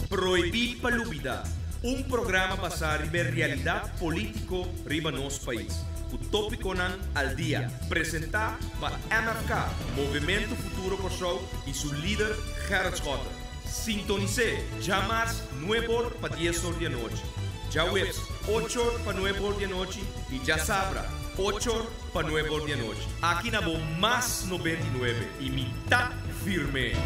Prohibí pa Lubidá, un programa basá riba e realidat polítiko riba nos pais, ku tópikonan al dia, presentá pa MFK, Movementu Futuro Kòrsou, i su lider Gerrit Schotte. Sintonis'é djamars nueb'or pa dies'or di anochi, djaweps och'or pa nueb'or di anochi i djasabra och'or pa nueb'or di anochi. Aki na bo Mas 99 i mi ta firm'é!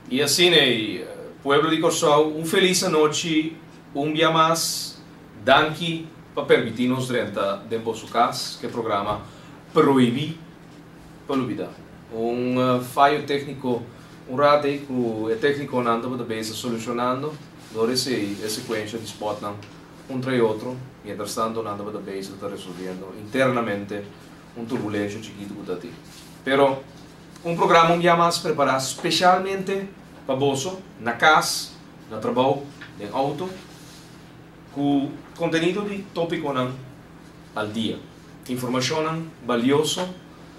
I asina ei, pueblo di Kòrsou, un felis anochi un bia mas. Danki pa permití nos drenta den boso kas ku e programa Prohibí pa Lubidá. Un fayo tékniko un rat ei ku e téknikonan tabata bezig solushonando dor esei e sekuensha di spòtnan un tra e otro, mientras tanto nan tabata bezig ta resolviendo internamente un turbulensha chikitu ku ta tin. Pero un programa un bia mas prepará speshalmente pa boso na kas, na trabou, den outo, ku kontenido di tópikonan al dia, informashonnan balioso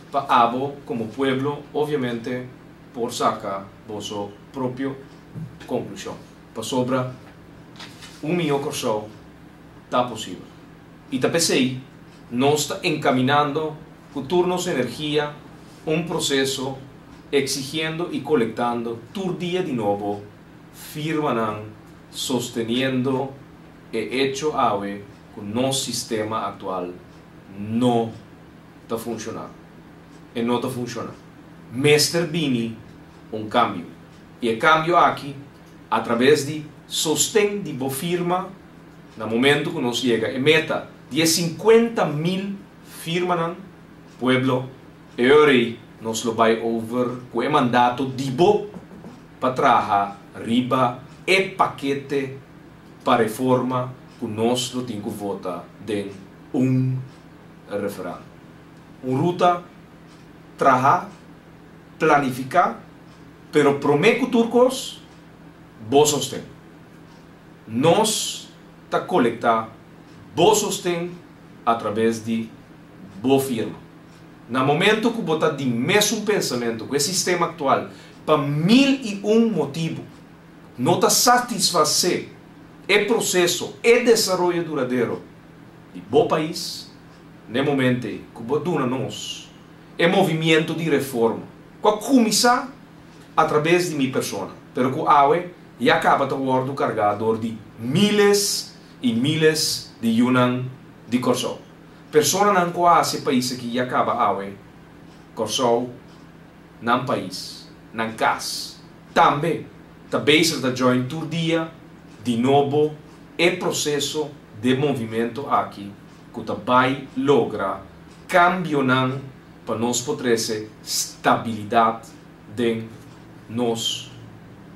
pa abo komo pueblo obviamente por saka boso propio konklushon. Pasobra un mihó Kòrsou ta posibel. I ta p'esei nos ta enkaminando ku tur nos energia un proseso eksigiendo i kolektando tur dia di nobo firmanan sosteniendo e echo awe ku nos sistema aktual no ta funshoná. E no ta funshoná. Mester bini un kambio. I e kambio aki atrabes di sosten di bo firma na momento ku nos yega e meta di e 50.000 firmanan, pueblo, e ora ei nos lo bai over ku e mandato di bo pa traha riba e pakete pa reforma ku nos lo tin ku vota den un referendum. Un ruta traha, planifiká, pero promé ku tur kos, bo sosten. Nos ta kolektá bo sosten atrabes di bo firma. Na momento ku bo ta di mesun pensamentu ku e sistema aktual pa 1001 motibu no ta satisfasé e proseso, e desaroyo duradero di bo pais, n'e momento ei ku bo duna nos e movimiento di reforma ku a kuminsá atrabes di mi persona, pero ku awe ya kaba ta wòrdu kargá dor di miles i miles di yunan di Kòrsou. Personanan ku a hasi e pais aki ya kaba awe Kòrsou nan pais, nan kas. Tambe ta bezig ta join tur dia di nobo e proseso d'e movimento aki ku ta bai logra kambionan pa nos por trese stabilidat den nos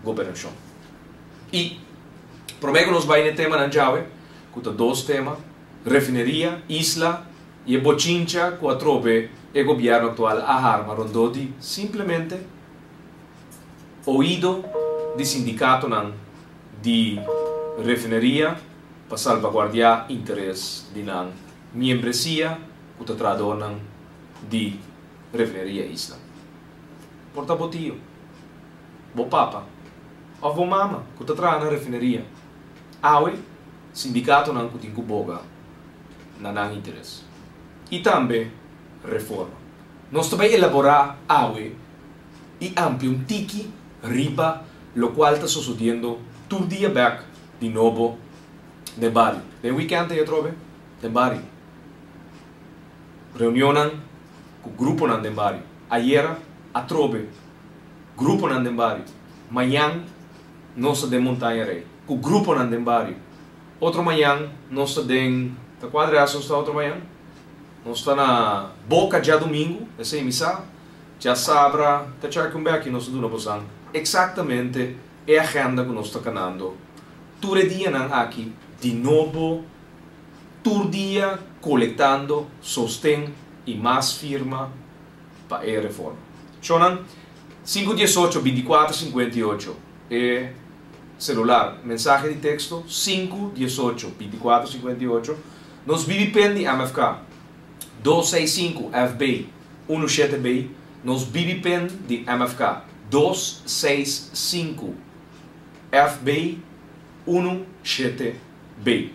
gobernashon. I promé ku nos bai n'e temanan djawe, ku ta dos tema, refineria, isla i e bochincha ku atrobe e gobièrnu aktual a harma rondó di simplemente oido di sindikatonan di refineria pa salbaguardiá interes di nan miembresia ku ta trahadornan di Refineria Isla. Por ta bo tio, bo papa òf bo mama ku ta traha na refineria. Awe, sindikatonan ku tin ku boga na nan interes. I tambe reforma. Nos ta bai elaborá awe i amplia un tiki riba lokual ta sosodiendo tur dia bèk di nobo den bario. Den wikènt ei atrobe den bario. Reunionnan ku gruponan den bario. Ayera atrobe gruponan den bario. Mañan nos ta den Montaña Rey ku gruponan den bario. Otro mañan nos ta den, ta kua adres nos ta otro mañan? Nos ta na Boca djadumingu, esei mi sa. Djasabra ta chèk un bèki nos ta duna bosan eksaktamente e agenda ku nos ta kanando tur e dianan aki di nobo. Tur dia kolektando sosten i mas firma pa e reforma. Shownan, sinku 18 24 58 e selular, mensahe di teksto sinku 18 24 58, nos BB-pin di MFK 265 FB 17 B, nos BB-pin di MFK. 265 FB 17 B.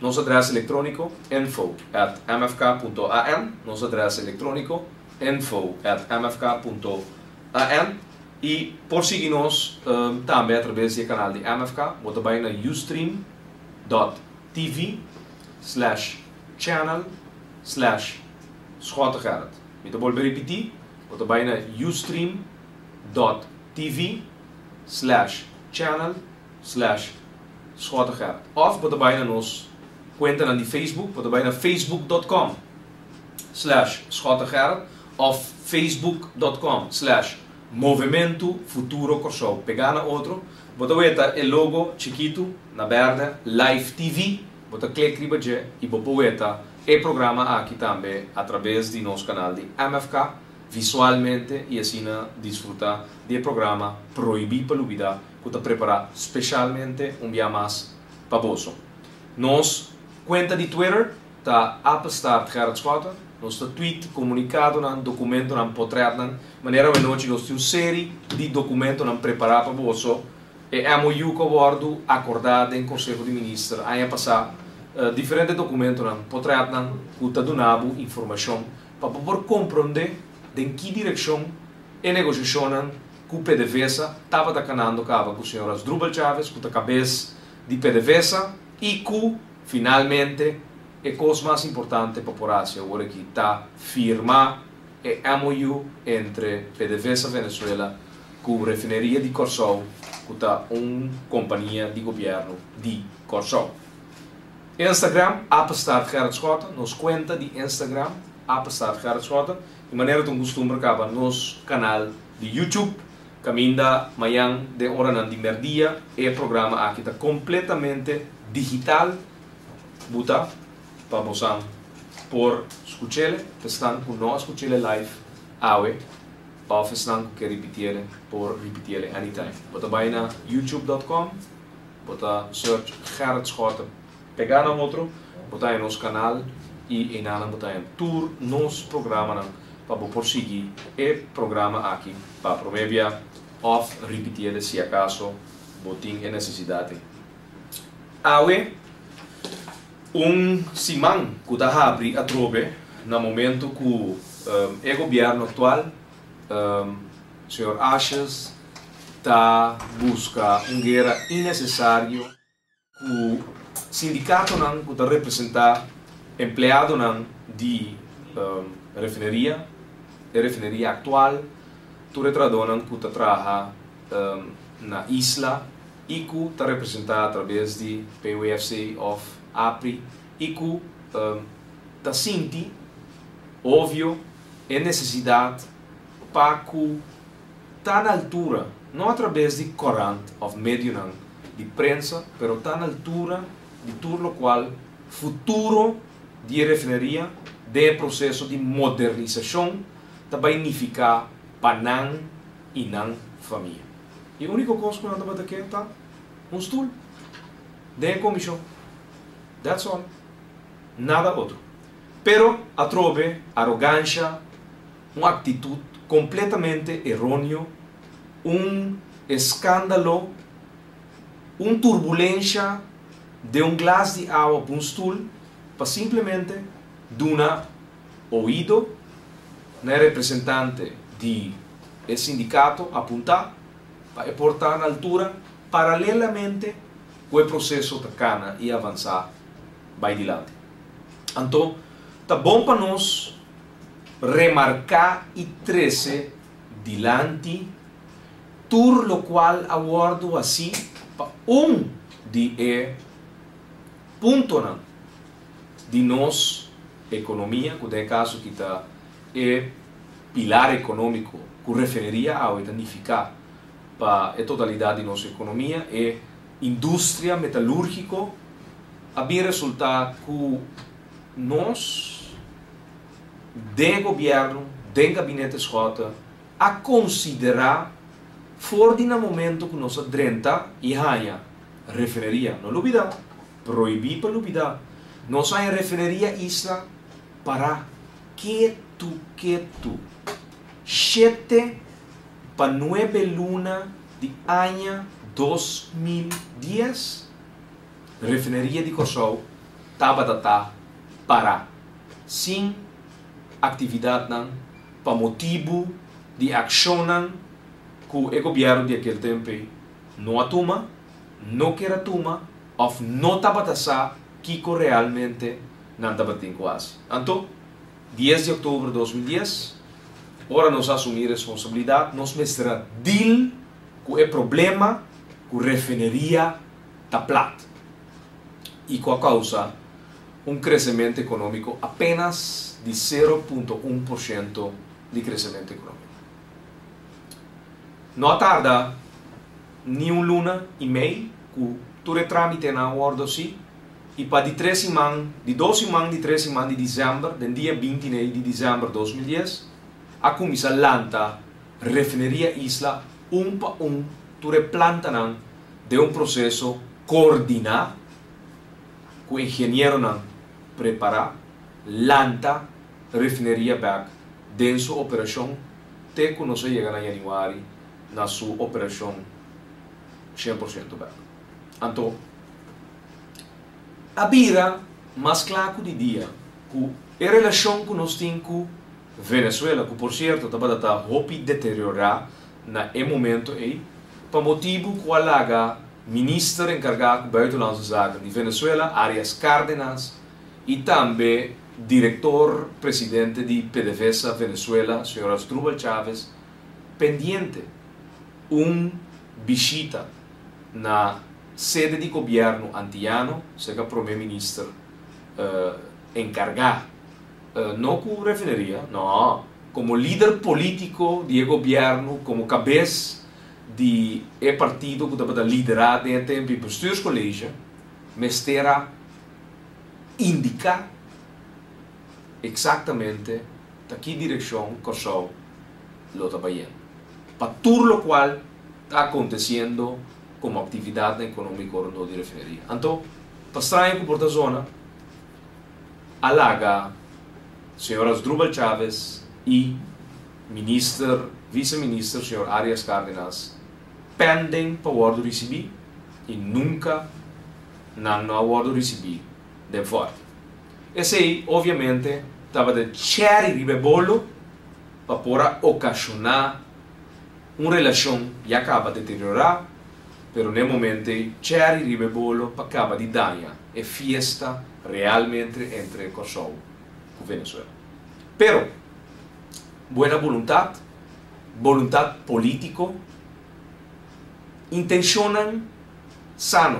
Nos adres elektróniko info at mfk.an Nos adres elektróniko info at mfk.an I por sigui nos tambe atraves di e kanal di MFK, bo ta bai na ustream dot tv slash channel slash schottegerrit. Mi ta bolbe ripití, bo ta bai na ustream dot tv slash channel slash schottegerrit. Òf bo ta bai na nos kuentanan di Facebook, bo ta bai na facebook dot com slash schottegerrit òf facebook dot com slash Movementu Futuro Kòrsou. Pegá na otro, bo ta weta e logo chikitu na bèrdè Live TV, bo ta klik riba dje i bo por weta e programa aki tambe atrabes di nos kanal di MFK visualmente i asina disfrutá di e programa Prohibí pa Lubidá ku ta prepará speshalmente un bia mas pa boso. Nos kuenta di Twitter Ta apenstaart Gerrit Schotten. Nos ta tweet komunikadonan, dokumentonan, potrètnan. Manera awenochi nos tin un seri di dokumentonan prepará pa boso. E MOU ku a wòrdu akordá den Konseho di Minister aña pasá. Diferente dokumentonan, potrètnan ku ta duna bo informashon pa bo por komprondé den ki direkshon e negoshashonnan ku PDVSA tabata kanando kaba ku señor Asdrubal Chavez ku ta kabes di PDVSA i ku Finalmente, e kos mas importante pa por hasi awor aki ta firma e MOU entre PDVSA Venezuela ku Refineria di Kòrsou ku ta un kompania di gobièrnu di Kòrsou. Instagram, apenstaart Gerrit Schotten, nos kuenta di Instagram, apenstaart Gerrit Schotten, di manera ta un kustumber kaba nos kanal di YouTube Kaminda mañan den oranan di mèrdia e programa aki ta kompletamente digital buta pa bosan por skuch'ele, esnan ku no a skuch'ele live awe òf esnan ku ke ripitiele por ripitiele anytime. Bo ta bai na youtube dot com, bo ta search Gerrit Schotte pegá na otro, bo ta haña nos kanal i einanan bo ta haña tur nos programanan. Pa bo por sigui e programa aki pa promé bia òf ripitiele si akaso bo tin e nesesidat ei. Awe, un siman ku ta habri atrobe na momento ku e gobièrnu aktual, señor Asjes, ta buska un guera innesesario ku sindikatonan ku ta representá empleadonan di refineria, e refineria aktual, tur e trahadónan ku ta traha na isla i ku ta representá atrabes di PWFC òf APRI i ku ta sinti ovio e nesesidat pa ku ta na altura, no atrabes di korant òf medionan di prensa, pero ta na altura di tur locual futuro di e refineria den e proceso di modernisacion ta bay nifica pa nan y nan famia. E unico cos cu nan tabata ke ta un stoel den e comision. That's all. Nada otro. Pero atrobe arogancia, un actitud completamente eroneo, un escandalo, un turbulensha den un glas di awa op un stul pa simplemente duna oido na e representante di e sindicato apunta pa e por ta na altura paralelamente cu e proceso ta cana y avansa bay dilanti. Anto ta bon pa nos remarca y trece dilanti tur locual a wordo haci pa un di e puntonan di nos economia, cu den e caso aki ta e pilar economico cu refineria awe ta nifica pa e totalidad di nos economia, e industria metalurgico, a bin resulta cu nos den e gobierno, den Gabinete Schotte, a konsiderá for di na momento ku nos a drenta i haña refineria. No lubidá, prohibí pa lubidá, nos haña refineria Isla pará ketu ketu. Shete Pa nuebe luna di aña 2010, refineria di Kòrsou tabata ta pará, sin aktividatnan pa motibu di akshonnan ku e gobièrnu di akel tempu ei no a tuma, no ker a tuma òf no tabata sa kiko realmente nan tabatin ku hasi. Anto, 10 di òktober 2010, ora nos a asumí responsabilidat, nos mester a deal ku e problema ku refineria ta plat i ku a kousa un kresementu ekonómiko apenas di 0,1% di kresementu ekonómiko. No a tarda ni un luna i mei ku tur e trámitenan a wòrdu hasi i pa di tres siman, di dos siman di tres siman di desèmber, den dia 29 di desèmber 2010, a kuminsá lanta Refineria Isla un pa un tur e plantanan den un proseso koordiná ku ingenieronan prepará, lanta refineria bèk den su operashon te ku nos a yega na yanüari na su operashon 100% bèk. Anto a bira mas kla ku di dia ku e relashon ku nos tin ku Venezuela, ku por sierto tabata ta hopi deteriorá na e momento ei, pa motibu ku a laga minister enkargá ku Buitenlandse Zaken di Venezuela, Arias Cárdenas, i tambe direktor presidente di PDVSA Venezuela, señor Asdrúbal Chávez, pendiente un bishita na sede di gobièrnu antiano, serka promé minister enkargá, no ku refineria, no, komo lider polítiko di e gobièrnu, komo kabes di e partido ku tabata liderá den e tempu e bestuurscollege, mester a indiká eksaktamente ta ki direkshon Kòrsou lo ta bayendo, pa tur lokual ta akontesiendo komo aktividatnan ekonómiko rondó di refineria. Anto, pa straño ku por ta zona, a laga señor Asdrubal Chávez i minister, vice-minister señor Arias Cárdenas pending pa wòrdu risibí i nunka nan no a wòrdu risibí den Fòrti. Esei obviamente tabata chèri riba e bolo pa por a okashoná un relashon ya kaba deteriorá, pero n'e momento ei chèri riba e bolo pa kaba di daña e fiesta realmente entre Kòrsou ku Venezuela. Pero, buena boluntat, boluntat polítiko, intenshonnan sano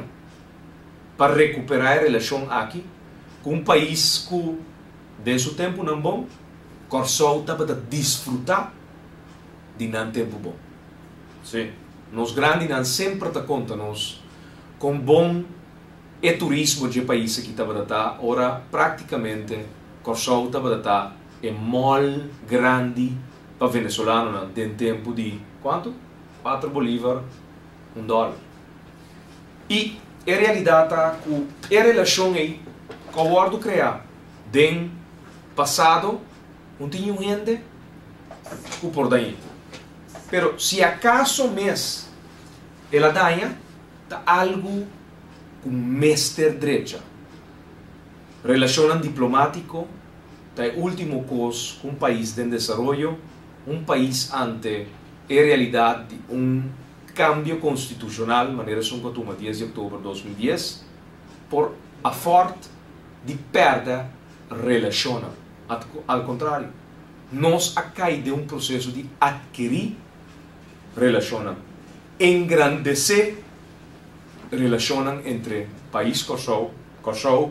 pa rekuperá e relashon aki ku un pais ku den su tempunan bon, Kòrsou tabata disfrutá di nan tempu bon. Sí, nos grandinan semper ta konta nos kon bon e turismo dje pais aki tabata ta ora práktikamente Kòrsou tabata ta e mall grandi pa venezolanonan den tempu di kuantu? Kuater bolívar, un dòler. I e realidat ta ku e relashon ei ku a wòrdu kreá den pasado no tin niun hende ku por dañ'é. Pero si akaso mes el a daña, ta algu ku mester drecha. Relashonnan diplomátiko ta e último kos ku un pais den desaroyo, un pais ante e realidat di un kambio konstitushonal manera esun ku a tuma 10 di òktober 2010, por afòrt di pèrdè relashonnan. Al kontrario, nos a kai den un proseso di atkerí relashonnan, engrandesé relashonnan entre pais Kòrsou, Kòrsou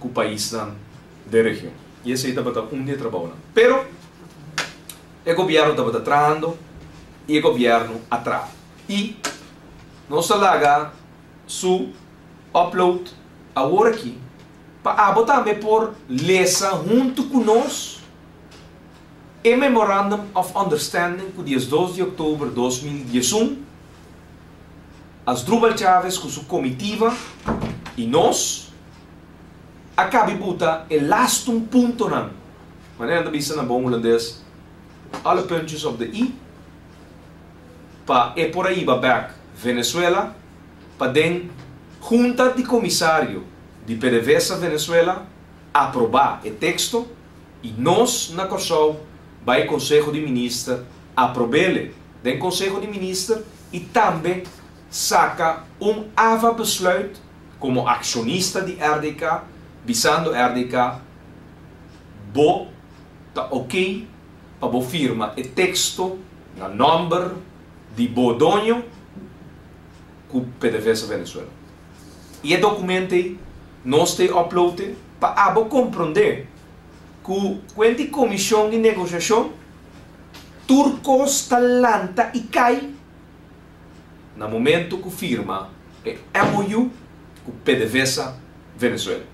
ku paisnan den region. I esei tabata un di e trabounan. Pero e gobièrnu tabata trahando i e gobièrnu a traha. I nos ta laga su upload awor aki pa abo tambe por lesa huntu ku nos e Memorandum of Understanding ku 12 di òktober 2011 Asdrubal Chavez ku su komitiva i nos a kabi buta e lastum puntonan, manera nan ta bisa na bon hulandes, alle puntjes op de i. pa e por a hiba bek Venezuela pa den Hunta di Komisario di PDVSA Venezuela aprobá e teksto i nos na Kòrsou bai Konseho di Minister aprob'ele den Konseho di Minister i tambe saka un AVA besluit komo akshonista di RDK bisando RDK bo ta ok pa bo firma e teksto na nòmber di bo doño ku PDVSA Venezuela. I e dokumento ei nos ta e upload pa abo komprondé ku kuenti komishon di negoshashon tur kos ta lanta i kai na momento ku firma e MOU ku PDVSA Venezuela.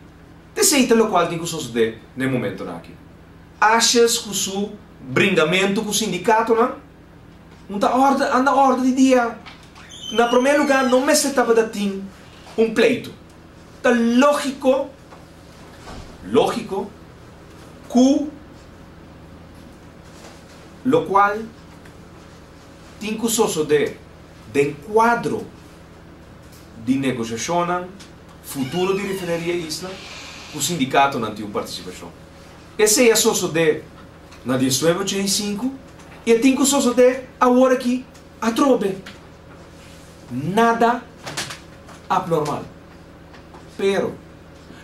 T'esei ta lokual tin ku sosodé na e momentonan aki. Asjes ku su bringamentu ku sindikatonan un ta orde anda orde di dia. Na promé lugá no mester tabata tin un pleitu. Ta lógiko lógiko ku lokual tin ku sosodé den kuadro di negoshashonnan futuro di Refineria Isla ku sindikatonan tin un partisipashon. Esei a sosodé na 1985 i e tin ku sosodé awor aki atrobe. Nada abnormal. Pero,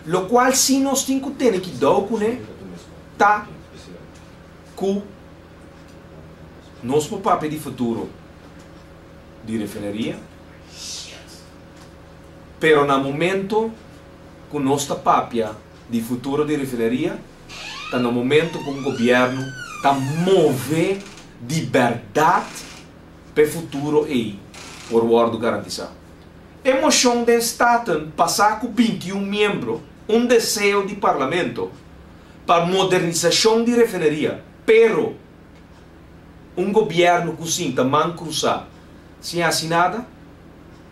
lokual sí nos tin ku tene kidou kuné ta ku nos por papia di futuro di refineria, pero na momento ku nos ta papia di futuro di refineria ta na momento ku un gobièrnu ta move di bèrdat pa e futuro ei por wòrdu garantisá. E moshon den Staten pasá ku 21 miembro, un deseo di Parlamento pa modernisashon di refineria, pero un gobièrnu ku sinta man krusá sin hasi nada,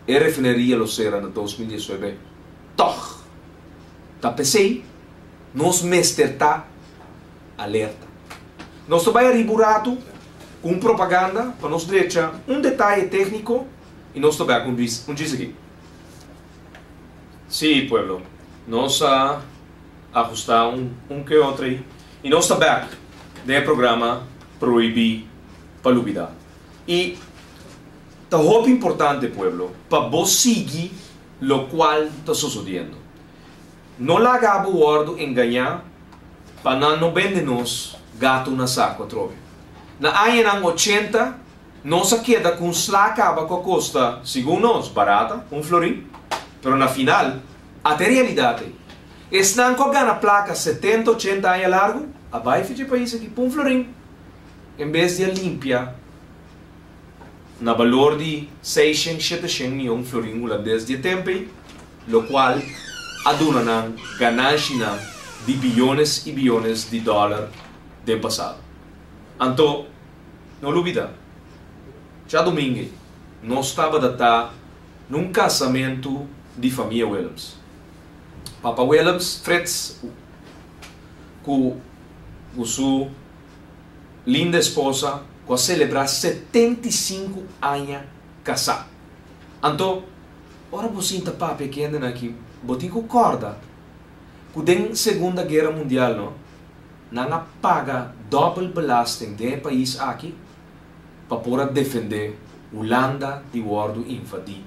e refineria lo sera na 2019 tòg. Ta p'esei nos mester ta alerta. Nos ta bai ariba un ratu ku un propaganda pa nos drecha un detaye tékniko i nos ta bèk un djis aki. Sí, pueblo, nos a ahustá un ke otro ei i nos ta bèk den e programa Prohibí pa Lubidá. I ta hopi importante, pueblo, pa bo sigui lokual ta sosodiendo. No laga bo wòrdu engañá pa nan no bende nos gatu na saku atrobe. Na añanan 80 nos a keda ku un sla kaba ku a kosta, segun nos, barata, un florin. Pero na final, ata e realidat ei. Esnan ku a gana plaka 70, 80 aña largu a bai for dje pais aki pa un florin, en bes di a limpia na balor di 600, 700 mion florin hulandes di e tempu ei, lokual a duna nan gananshinan di biyones i biyones di dòler den pasado. Anto, no lubidá, djadumingu nos tabata ta na un kasamentu di famia Willems. Papa Willems, Frits, ku ku su linda esposa ku a selebrá 75 aña kasá. Anto, ora bo sinta papia ku hendenan aki, bo tin ku kòrda ku den Segunda Guera Mundial no, nan a paga dòbel belasting den e pais aki pa por a defendé Hulanda di wòrdu invadí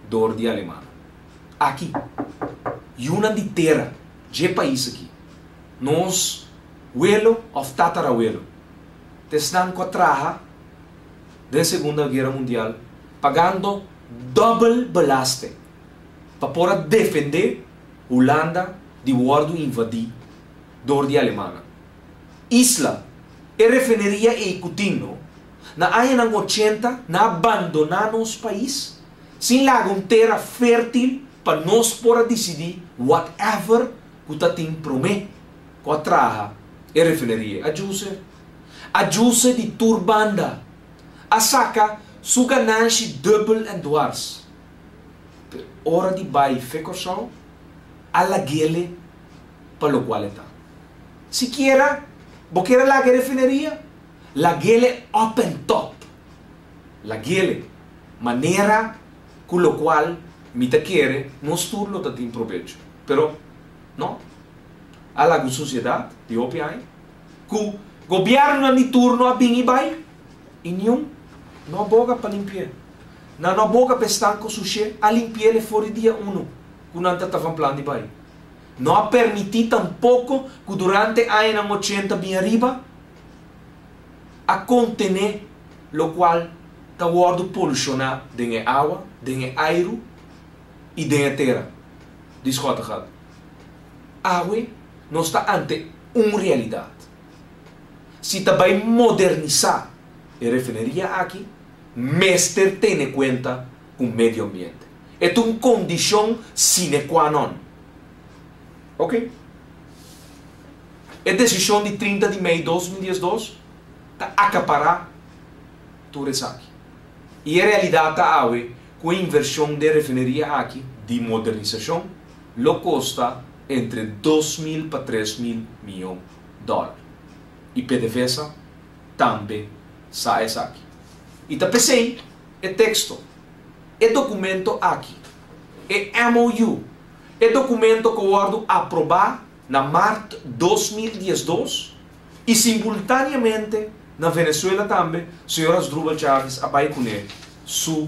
dor di alemannan. Aki, yunan di tera dje pais aki, nos welo òf tatarawelo, ta esnan ku a traha den Segunda Guera Mundial pagando dòbel belasting pa por a defendé Hulanda di wòrdu invadí dor di alemannan. Isla, e refineria ei ku tin no, na añanan 80 nan a bandoná nos pais sin laga un tera fértil pa nos por a disidí whatever ku ta tin promé ku a traha e refineria. A djuse, a djuse di tur banda, a saka su gananshi dubbel en dwars. Pero ora di bai fe Kòrsou, a lag'ele pa lokual e ta. Sikiera bo kier a laga e refineria, lag'ele up and top. Lag'ele. Manera ku lokual mi ta kere nos tur lo ta tin probecho. Pero no. A laga un susiedat di hopi aña ku gobièrnunan di turno a bin i bai i niun no a boga pa limpi'é. Nan no a boga pa esnan ku sush'é a limpi'é for di dia unu ku nan ta ta van plan di bai. No a permití tampoko ku durante añanan ochenta bin ariba a kontené lokual ta wòrdu polushoná den e awa, den e airu i den e tera di Schottegat. Awe nos ta ante un realidat. Si ta bai modernisá e refineria aki, mester tene kuenta ku medio ambiente. E ta un kondishon sine qua non. Ok. E desishon di 30 di mei 2012 ta akapará tur esaki. I e realidat ta awe ku e invershon den refineria aki di modernisashon lo kosta entre 2000 pa 3000 mion dòler. I PDVSA tambe sa esaki. I ta p'esei e teksto, e dokumento aki, e MOU, e dokumento ku wòrdu aprobá na mart 2012 i simultáneamente na Venezuela tambe, señor Asdrúbal Chávez a bai kuné su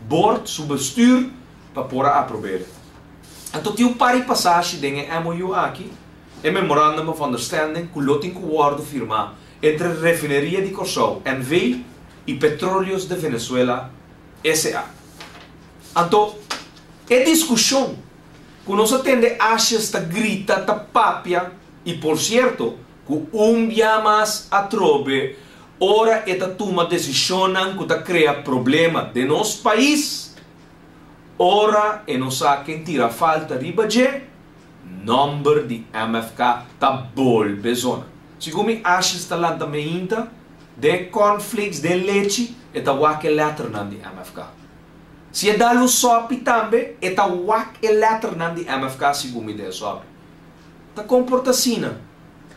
board, su bestuur, pa por a aprob'é. Anto tin un par di pasashi den e MOU aki, e Memorandum of Understanding, ku lo tin ku wòrdu firmá entre Refineria di Kòrsou, NV, i Petróleos de Venezuela, SA. Anto, e diskushon ku nos a tende Asjes ta grita, ta papia, i por sierto, ku un bia mas atrobe ora e ta tuma desishonnan ku ta krea problema den nos pais, ora e no sa ken tira falta riba dje, nòmber di MFK ta bolbe zona. Segun mi Asjes ta lanta meinta, den e cornflakes, den lechi, e ta wak e lèternan di MFK. Si e dal un sòpi tambe, e ta wak e lèternan di MFK segun mi den e sòpi. Ta komporta asina.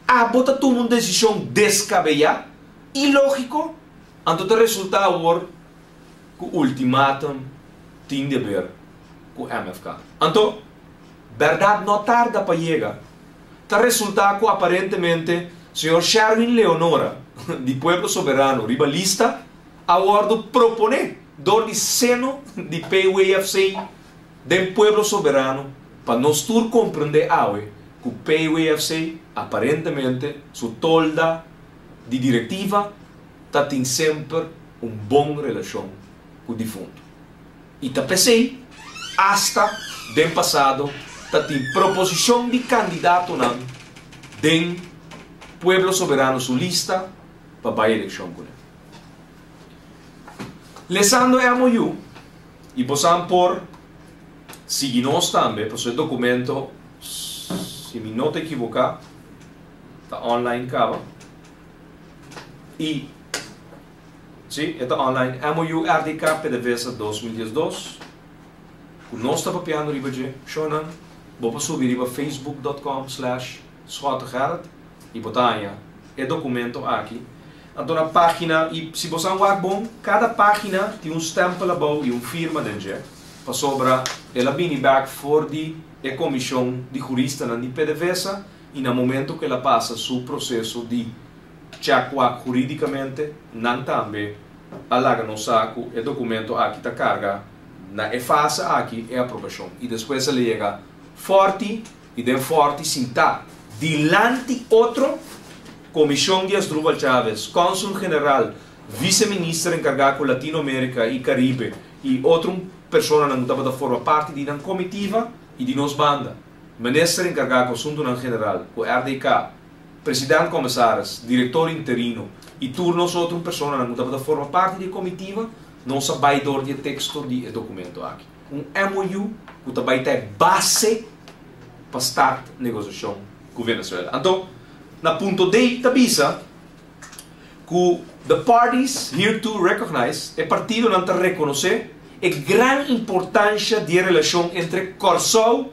Abo ta tuma un desishon deskabeyá, ilógiko, anto ta resultá awor ku ultimatum tin deber ku MFK. Anto, bèrdat no tarda pa yega. Ta resultá ku aparentemente señor Sherwin Leonora di Pueblo Soberano riba lista a wòrdu proponé dor di seno di PWFC den Pueblo Soberano pa nos tur komprendé awe ku PWFC aparentemente su tolda di direktiva ta tin semper un bon relashon ku difuntu. I ta p'esei asta den pasado ta tin proposishon di kandidatonan den Pueblo Soberano su lista pa bai elekshon kuné. Lesando e MOU, i bosan por sigui nos tambe, pasobra e dokumento, si mi no ta ekiboká, ta online kaba. I, si, e ta online, MOU RDK PDVSA 2012, ku nos ta papiando riba dje. Shownan, bo por subi riba facebook.com/schottegerrit i bo ta haña e dokumento aki. Anto na página, i si bo san wak bon, kada página tin un stèmpel abou i un firma den dje, pasobra el a bini bèk for di e komishon di huristanan di PDVSA i na momento ku el a pasa su proseso di chèk wak hurídikamente, nan tambe a laga nos sa ku e dokumento aki ta karga na e fase aki e aprobashon i despues el a yega Fòrti i den Fòrti sintá dilanti otro komishon di Asdrubal Chávez, Kònsul General, Vise Minister enkargá ku Latino Amerika i Karibe i otro personanan ku tabata forma parti di nan komitiva i di nos banda, Minister enkargá ku Asuntunan General, ku RDK, President Commissaris, Direktor Interino i tur nos otro personanan ku tabata forma parti di e komitiva, nos a bai dor di e teksto di e dokumento aki. Un MOU ku ta bai ta e base pa start negosiashon ku Venezuela. Anto, na punto D ta bisa ku the parties hereto recognize, e partidonan ta rekonosé e gran importansha di e relashon entre Kòrsou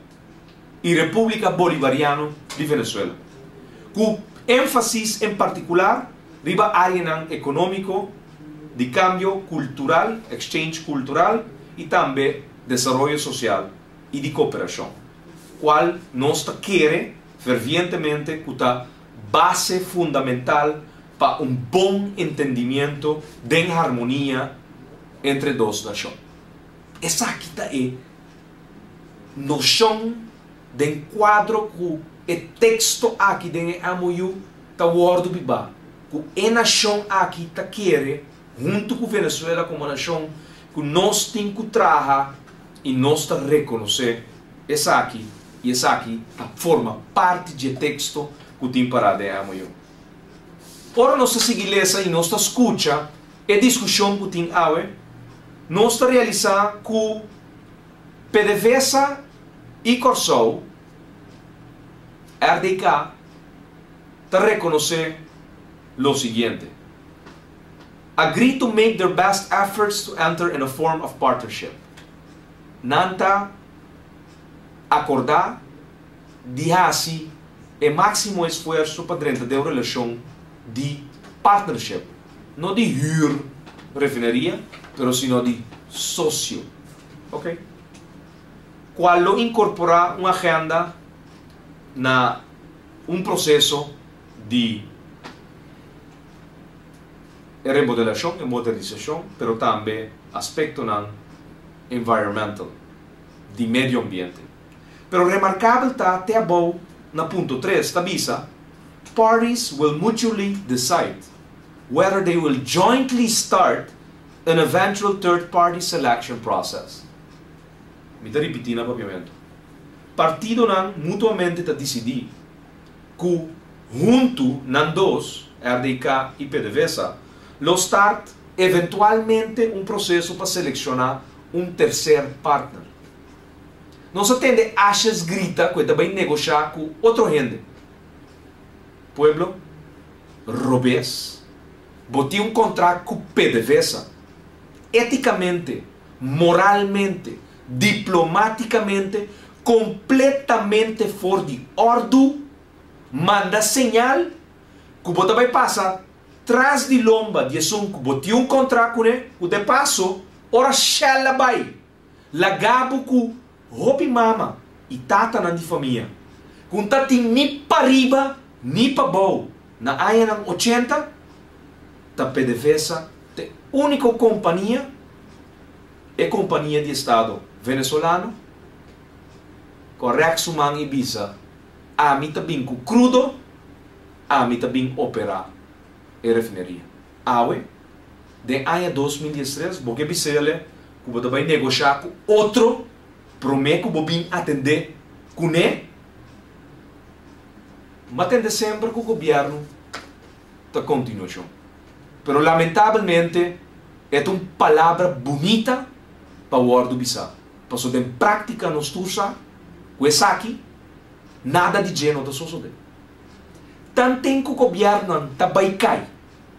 i Repúblika Bolivariano di Venezuela, ku énfasis en partikular riba áreanan ekonómiko, di kambio kultural, exchange kultural i tambe desaroyo sosial i di kooperashon, kual nos ta kere fervientemente ku ta base fundamental pa un bon entendimiento den harmonia entre dos nashon. Esaki ta e noshon den kuadro ku e teksto aki den e MOU ta wòrdu bibá, ku e nashon aki ta kere huntu ku Venezuela komo nashon ku nos tin ku traha i nos ta rekonosé esaki i esaki ta forma parti dje teksto ku tin pará den e MOU. Ora nos ta sigui lesa i nos ta skucha e diskushon ku tin awe, nos ta realisá ku PDVSA i Kòrsou, RDK, ta rekonosé lo siguiente, Agree to make their best efforts to enter in a form of partnership. Nan ta akordá di hasi e máksimo esfuerso pa drenta den un relashon di partnership, no di hür refineria, pero sino di sosio. Ok. Kual lo inkorporá un agenda na un proseso di e remodelashon, e modernisashon, pero tambe aspektonan environmental, di medio ambiente. Pero remarkabel ta te abou na punto tres ta bisa, Parties will mutually decide whether they will jointly start an eventual third party selection process. Mi ta ripití na papiamentu. Partidonan mutuamente ta disidí ku huntu nan dos, RDK i PDVSA, lo start eventualmente un proseso pa selekshoná un terser partner. Nos a tende Asjes grita ku e ta bai negoshá ku otro hende. Pueblo, robes. Bo tin un kontrakt ku PDVSA. Étikamente, moralmente, diplomátikamente, kompletamente for di òrdu, manda señal ku bo ta bai pasa tras di lomba di esun ku bo tin un kontrakt kuné, ku de paso ora Shell a bai laga bo ku hopi mama i tatanan di famia ku n ta tin ni pariba ni pabou na añanan ochenta, ta PDVSA ta e úniko kompania, e kompania di estado venezolano, ku a rèk su man i bisa, Ami ta bin ku krudo, ami ta bin operá e refineria. Awe, den aña 2013, bo ke bis'ele ku bo ta bai negoshá ku otro promé ku bo bin atendé kuné? M'a tende semper ku gobièrnu ta kontinuashon. Pero lamentabelmente e ta un palabra bunita pa wòrdu bisá, pasobra den práktika nos tur sa ku esaki nada di dje no ta sosodé. Tanten ku gobièrnunan ta bai kai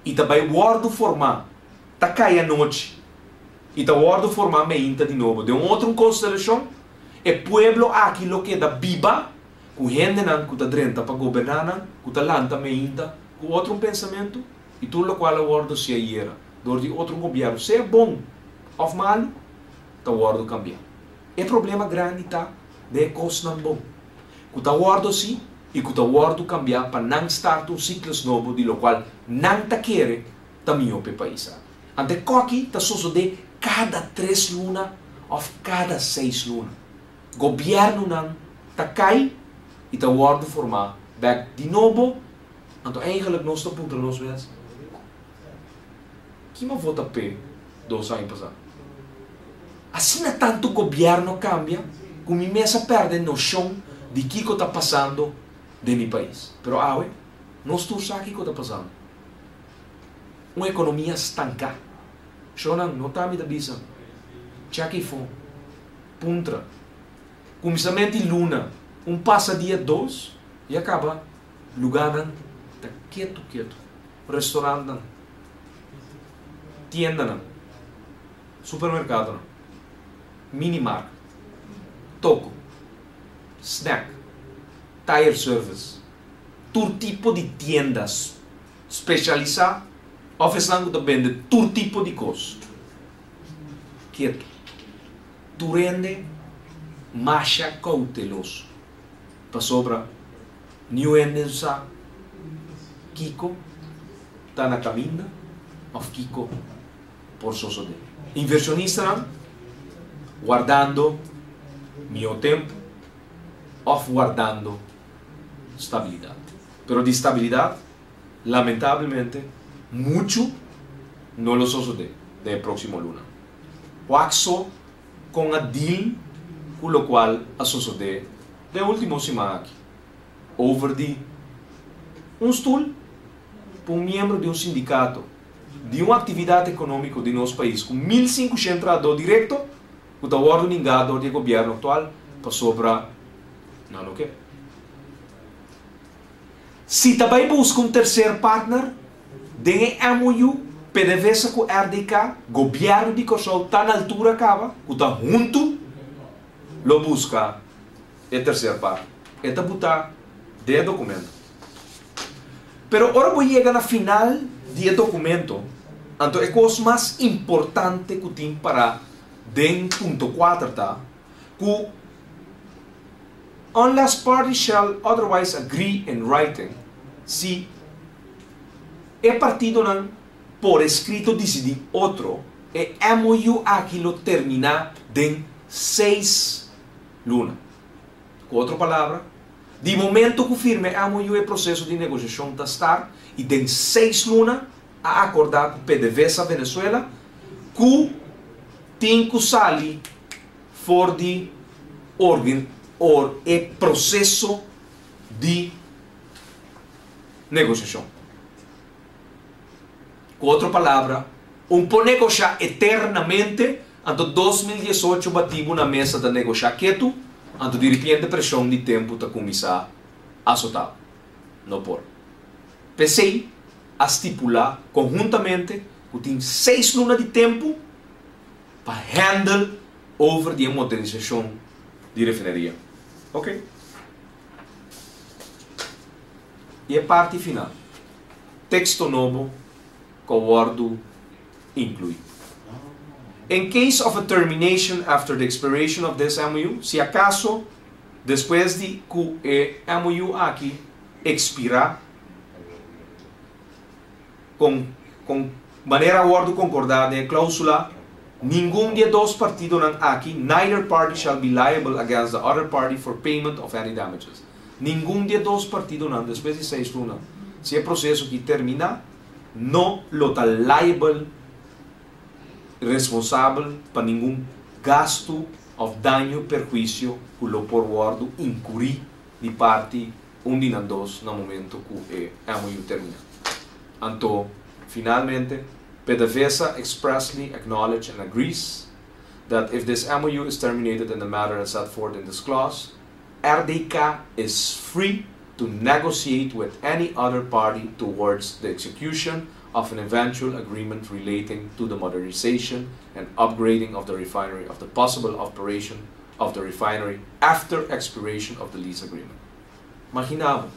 i ta bai wòrdu formá ta kai anochi i ta wòrdu formá meinta di nobo den un otro un konstelashon, e pueblo aki lo keda biba ku hendenan ku ta drenta pa goberná nan, ku ta lanta meinta ku otro un pensamentu i tur lokual a wòrdu hasié ayera dor di otro un gobièrnu, sea bon òf malu, ta wòrdu kambiá. E problema grandi ta den e kosnan bon ku ta wòrdu hasi i ku ta wòrdu kambiá pa nan start un siklus nobo di lokual nan ta kere ta mihó pa e pais aki. Anto e koki ta sosodé kada tres luna òf kada seis luna. Gobièrnunan ta kai i ta wòrdu formá bèk di nobo, anto eigenlik nos ta puntra nos mes, Kima vota p'e dos aña pasá? Asina tantu gobièrnu a kambia ku mi mes a pèrdè noshon di kiko ta pasando den mi pais. Pero awe nos tur sa kiko ta pasando. Un ekonomia stanká. Shownan no ta mi ta bisa, chèk ei fo, puntra. Kuminsament di luna, un pasa dia dos i a kaba lugánan ta ketu ketu. Restaurantnan, tiendanan, supermerkadonan, minimarket, toko, snack, tire service, tur tipo di tienda spesialisá. Òf esnan ku ta bende tur tipo di kos. Ketu. Tur hende masha kouteloso. Pasobra niun hende no sa kiko ta na kaminda òf kiko por sosodé. Invershonistanan wardando mihó tempu òf wardando stabilidat. Pero di stabilidat, lamentablemente, muchu no lo sosodé den e próksimo luna. Wak so kon a deal ku lokual a sosodé den e último siman aki over di un stul pa un miembro di un sindikato di un aktividat ekonómiko di nos pais ku 1500 trahadó direkto ku ta wòrdu ningá dor di e gobièrnu aktual pasobra nan no ke. Si ta bai buska un terser partner den e MOU, PDVSA ku RDK, Gobièrnu di Kòrsou ta na altura kaba ku ta huntu lo buska e terser partner. E ta butá den e dokumento. Pero ora bo yega na final di e dokumento, anto e kos mas importante ku tin pará den punto kuater ta ku unless parties shall otherwise agree in writing, si e partidonan por eskrito disidí otro, e MOU aki lo terminá den seis luna. Ku otro palabra, di momento ku firma e MOU e proseso di negoshashon ta start i den seis luna a akordá ku PDVSA Venezuela ku tin ku sali for di organ or e proseso di negoshashon. Ku otro palabra, un por negoshá eternamente, anto 2018 batibu na mesa ta negoshá ketu, anto diripiente preshon di tempu ta kuminsá asotá. No por. P'esei a stipulá konhuntamente ku tin seis luna di tempu pa handle over di e modernisashon di refineria. Ok. I e parti final, teksto nobo ku a wòrdu inkluí. In case of a termination after the expiration of this MOU, si akaso despues di ku e MOU aki ekspirá, kon kon manera a wòrdu konkordá den e klóusula, ningun di e dos partidonan aki, neither party shall be liable against the other party for payment of any damages. Ningun di e dos partidonan despues di seis luna, si e proseso aki terminá, no lo ta liable, responsabel, pa ningun gastu òf daño, perhuisio, ku lo por wòrdu inkurí di parti un di nan dos na momento ku e MOU terminá. Anto, finalmente, PDVSA expressly acknowledge and agrees that if this MOU is terminated in the manner as set forth in this clause, RDK is free to negotiate with any other party towards the execution of an eventual agreement relating to the modernization and upgrading of the refinery of the possible operation of the refinery after expiration of the lease agreement. Imaginá bo,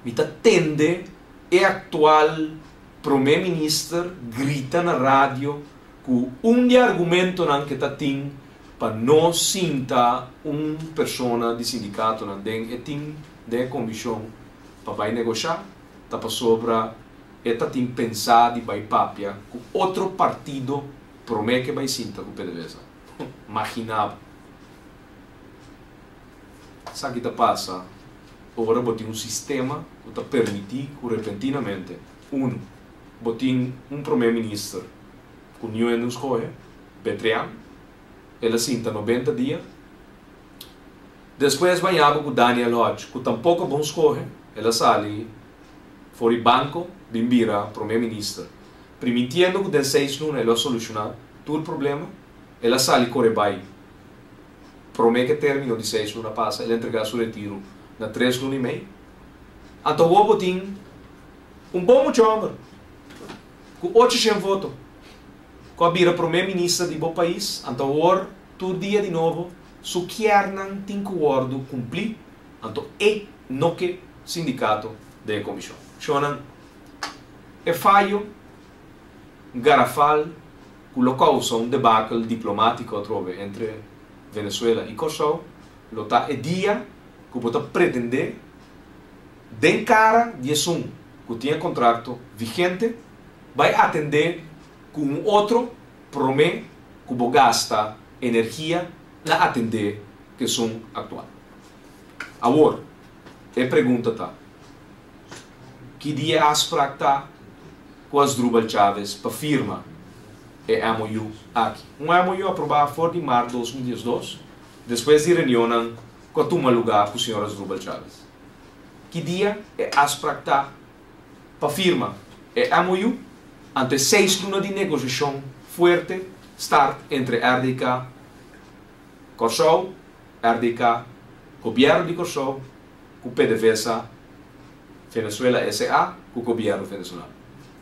mi ta tende e aktual Promé Minister grita na radio ku un di e argumentonan ke ta tin pa no sinta un persona di sindikatonan den e tin den e komishon pa bai negoshá ta pasobra e ta tin pensá di bai papia ku otro partido promé ke bai sinta ku PDVSA. Maginá bo. Esaki ta pasa ora bo tin un sistema ku ta permití ku repentinamente, unu, bo tin un promé minister ku niun hende no skohe, Betrian, el a sinta 90 dia. Despues baña bo ku Daniel Hodge ku tampoko bon skohe, el a sali for di banko bin bira promé minister, primintiendo ku den seis luna e lo a solushoná tur problema, el a sali kore bai. Promé ku e término di seis luna pasa, el a entregá su retiru na tres luna i mei. Anto awor bo tin un bon mucha hòmber ku 800 voto ku a bira promé minister di bo pais. Anto awor tur dia di nobo su kièrnan tin ku wòrdu kumplí. Anto e no ke sindikato den e komishon. Shonnan, E fayo garafal ku lo kousa un debakel diplomátiko atrobe entre Venezuela i Kòrsou lo ta e dia ku bo ta pretendé den kara di esun ku tin e kontrakto vigente bai atendé ku un otro promé ku bo gasta energia na atendé ku esun aktual. Awor, e pregunta ta, ki dia e afsprak ta ku Asdrubal Chavez pa firma e MOU aki? Un MOU aprobá for di mart 2012, despues di reunionnan ku a tuma lugá ku señor Asdrubal Chavez. Ki dia e afsprak ta pa firma e MOU? Anto e 6 luna di negosiashon fuerte start entre RDK Kòrsou, RDK, Gobièrnu di Kòrsou ku PDVSA Venezuela SA ku gobièrnu venezolano.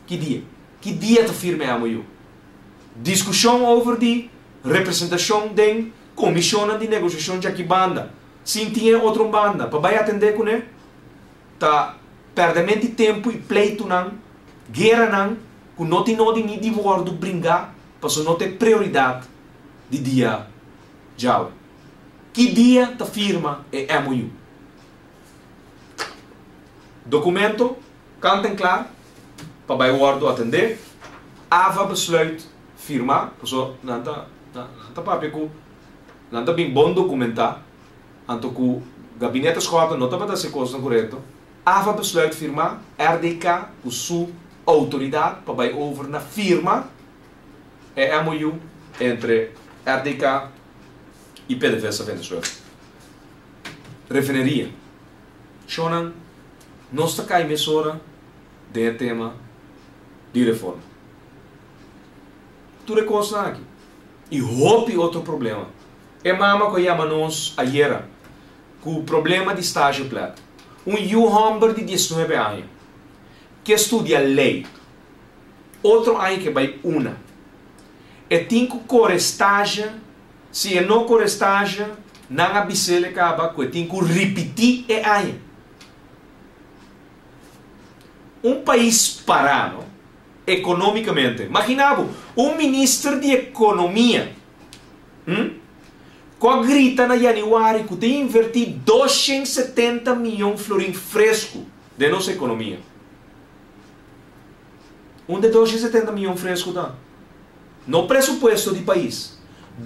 Ki dia? Ki dia ta firma e MOU? Diskushon over di representashon den komishonnan di negosiashon djaki banda, sin tin e otro banda pa bai atendé kuné, ta pèrdèment di tempu i pleitunan, gueranan ku no tin nodi ni di wòrdu bringá pasobra no ta e prioridat di dia djawe. Ki dia ta firma e MOU? Dokumento kant en klar pa bai wòrdu atendé. AVA besluit firma, pasobra nan ta nan ta papia ku nan ta bin bon dokumentá, anto ku Gabinete Schotten no tabata hasi kosnan korekto. AVA besluit firma, RDK ku su outoridat pa bai over na firma e MOU entre RDK i PDVSA Venezuela. Refineria. Shonnan, nos ta kai mesora den e tema di reforma. Tur e kosnan aki i hopi otro problema. E mama ku a yama nos ayera ku problema di stageplek, un yu hòmber di 19 aña ke studia lei, otro aña ke bai una. E tin ku kore stage, si e no kore stage, nan a bis'el e kaba ku e tin ku ripití e aña. Un pais pará, no? Ekonómikamente. Magina bo, un minister di ekonomia, hm, ku a grita na yanüari ku ta invertí 270 mion florin fresku den nos ekonomia. Unda e 270 mion fresku ta? No presupuesto di pais.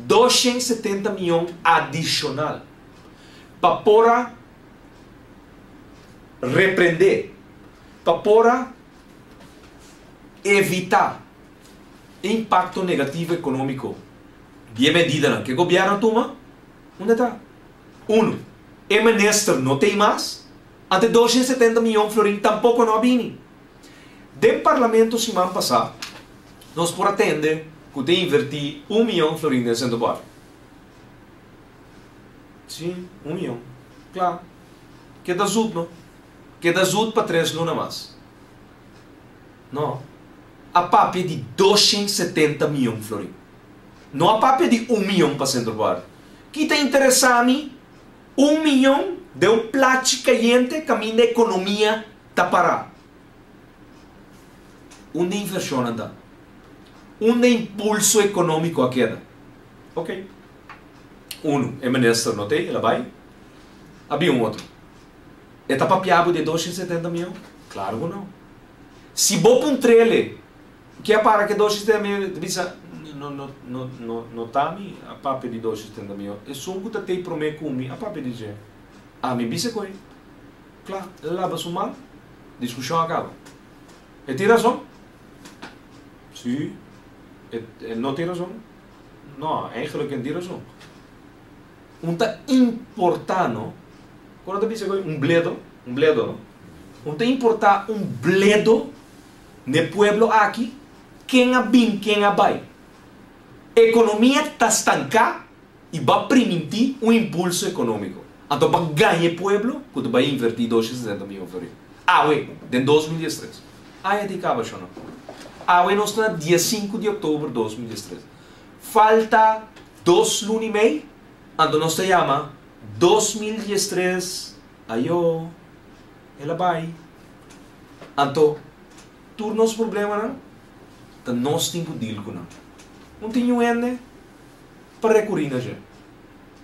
270 mion adishonal pa por a reprendé, pa por a evitá e impakto negativo ekonómiko di e medidanan ku e gobièrnu a tuma. Unda ta? Unu, e minister no t'ei mas, anto e 270 mion florin tampoko no a bini. Den Parlamento siman pasá nos por a tende ku ta invertí un mion florin den Sento Bòrda. Sí, un mion. Kla. Keda zut, no? Keda zut pa 3 luna mas. No. A papia di 270 mion florin. No a papia di un mion pa Sento Bòrda. Ki ta interesá mi? Un mion den un plachi kayente kaminda ekonomia ta pará. Unda invershonnan ta? Unda impulso ekonómiko a keda? Ok. Unu, e minister no t'ei, el a bai. A bin un otro. E ta papia bo di e 270 mion? Klaro ku no. Si bo puntr'el ke a para ku e 270 mion, e ta bisa, No, no, no, no, no ta mi a papia di 270 mion. Esun ku ta t'ei promé ku mi a papia di dje. Ami bisa ku e. Kla, el a laba su man, diskushon a kaba. E tin rason? Sí. E, e no tin rason? No, eigenlijk e tin rason. Un ta importá, no? Kon nan ta bisa ku un bledo? Un bledo, no? Un ta importá un bledo n'e pueblo aki, ken a bin, ken a bai. Ekonomia ta stanká i ba primintí un impulso ekonómiko. Anto pa gaña e pueblo ku ta bai invertí 260 mion florin. Awe, den 2013. Aña di kaba, shona. Awe nos ta na dia 5 di òktober 2013. Falta 2 luna i mei, anto nos ta yama 2013, ayo, el a bai. Anto, Tur nos problemanan, ta nos tin ku deal ku nan. No tin niun hende pa rekurí na dje.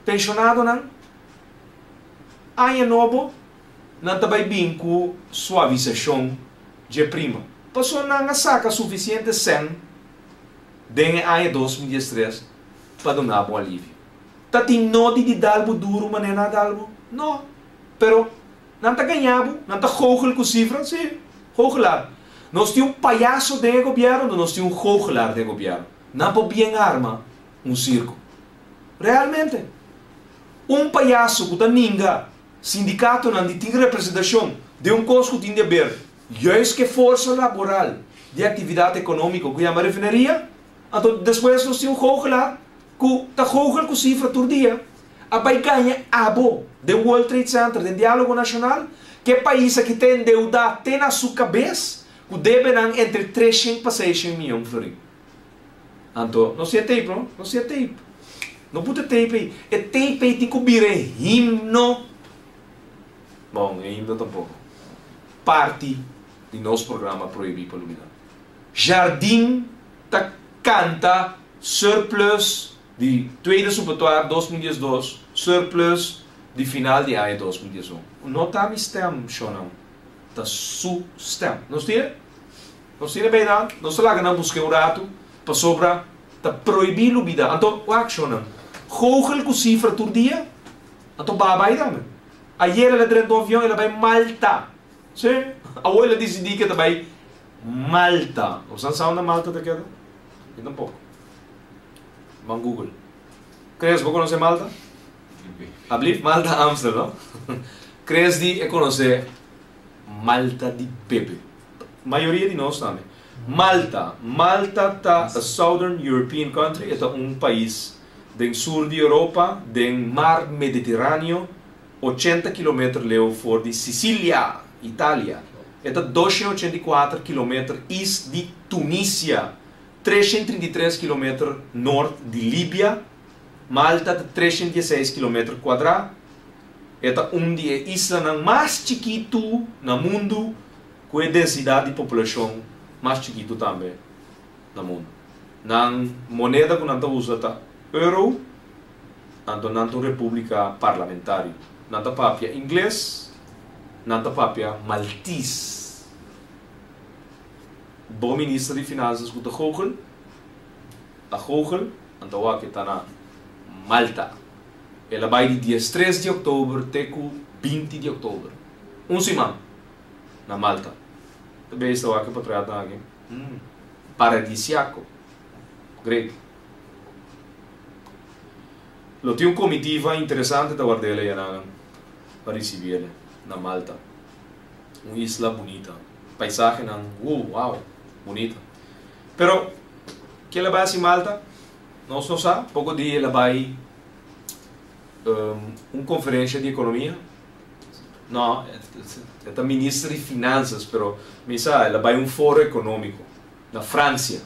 Penshonadonan, aña nobo nan ta bai bin ku suavisashon dje prima. Pasobra nan a saka sufisiente sèn den e aña 2013 pa duna bo alivio. Ta tin nodi di dal bo duru manera nan a dal bo? No. Pero nan ta gaña bo, nan ta goochel ku sifra? Sí, goochelaar. Nos tin un payaso den e gobièrnu, nos tin un goochelaar den e gobièrnu. Nan por bien arma un sirko. Realmente. Un payaso ku ta ninga sindikatonan di tin representashon den un kos ku tin di aber juist ku e forsa laboral di aktividat ekonómiko ku yama refineria, anto despues nos tin un goochelaar ku ta goochel ku sifra tur dia a bai gaña abo den World Trade Center den Diálogo Nashonal ku e pais aki ta endeudá te na su kabes ku debenan entre 300 pa 600 miyon florin. Anto, no sea tape no, no sea tape. No puta tape ei. E tape ei tin ku bira e himno. Bon, e himno tampoko. Parti di nos programa Prohibí pa Lubidá. Jardin ta kanta surplus di tweede supletoire 2012, surplus di final di aña 2011. No ta mi stem, shonnan. Ta su stem. Nos tin e? Nos tin e beinan, nos ta laga nan busk'é un ratu, pasobra ta prohibí lubidá. Anto, wak, shonnan, goochel ku sifra tur dia, anto baha bai tambe. Ayer el a drenta un avion, el a bai Malta. Sí, awor el a disidí ku e ta bai Malta. Bo sa unda Malta ta keda? Mi tampoko. Ban Google. Chris, bo konosé Malta? Ablief? Malta Amstel, no? Chris di e konosé Malta di bebe. Mayoria di nos tambe. Malta. Malta ta a southern European country, e ta un pais den sur di Europa, den Mar Mediteraneo, 80 kilometer leu for di Sicilia, Italia. E ta 284 kilometer east di Tunisia, 333 kilometer nort di Libia. Malta ta 316 kilometer kuadrá. E ta un di e islanan mas chikitu na mundu ku e densidat di populashon mas chikitu tambe na mundu. Nan moneda ku nan ta usa ta euro, anto nan ta un repúblika parlamentario. Nan ta papia ingles, nan ta papia maltis. Bo minister di finansas ku ta goochel, a goochel, anto awor e ta na Malta. El a bai di 13 di òktober te ku 20 di òktober. Un siman na Malta. Ta bes ta wak e portretnan aki. Paradisiaco. Great. Lo tin un comitiva interesante ta ward'el ayanan pa ricibi'el na Malta. Un isla bunita. Paisahenan, wow, bunita. Pero, ke el a bai haci Malta? Nos no sa. Poco dia el a bai un conferencia di economia. No, e ta minister di finansas, pero mi sa, el a bai un foro económico na Francia.